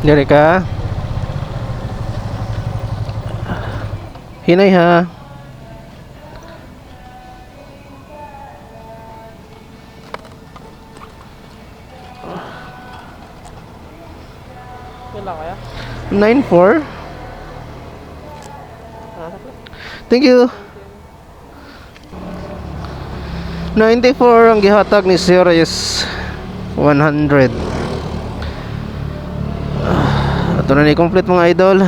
Diri ka. Hinay ha. Kailan kaya? 9-4. Thank you. 94 ang gihatag ni Sir is 100. Ito na ni complete, mga idol.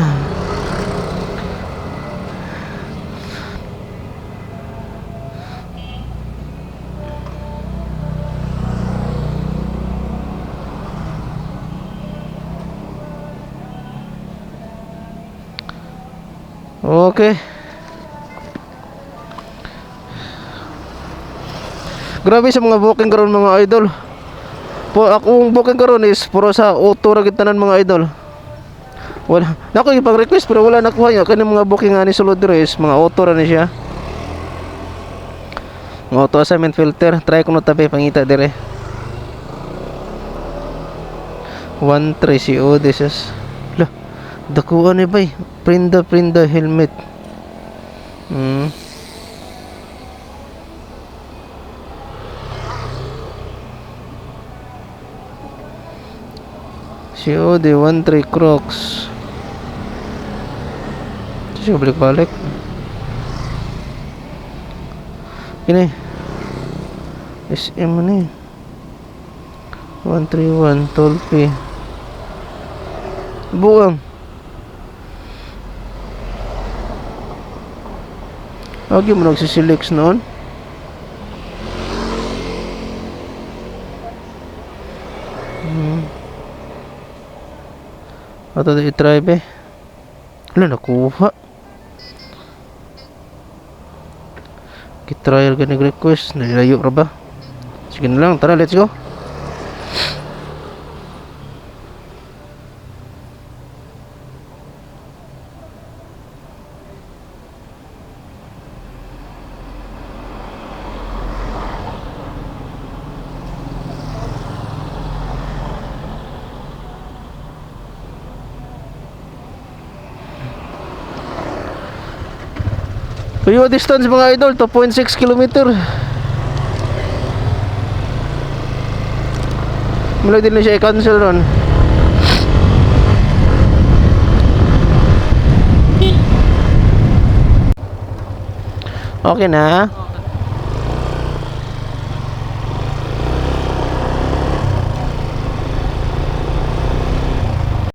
Okay. Grabe sa mga booking karon, mga idol. Po akong booking karon is puro sa auto ra gid tanan, mga idol. Wala. Nako ipag-request pero wala nakuha niya kani mga booking nga ni sulod diri is mga auto ra ni siya. Mga auto assignment filter, try ko no tabi pangita dire. 13 CO this is. Lah, dakuan ni bay. Prinda prinda helmet. COD 13 Crocs. Siya balik-balik. Ini SM ni 131 Tolpi. Buang. Agi mo nagsisilex noon. Ato di i-try be. Wala nakuha. Kitrial ka nag-request. Nalayo ra ba? Sige na lang. Tara, let's go. Tuyo distance, mga idol, 2.6 kilometer. Mulag din na siya i-cancel ron. Okay na.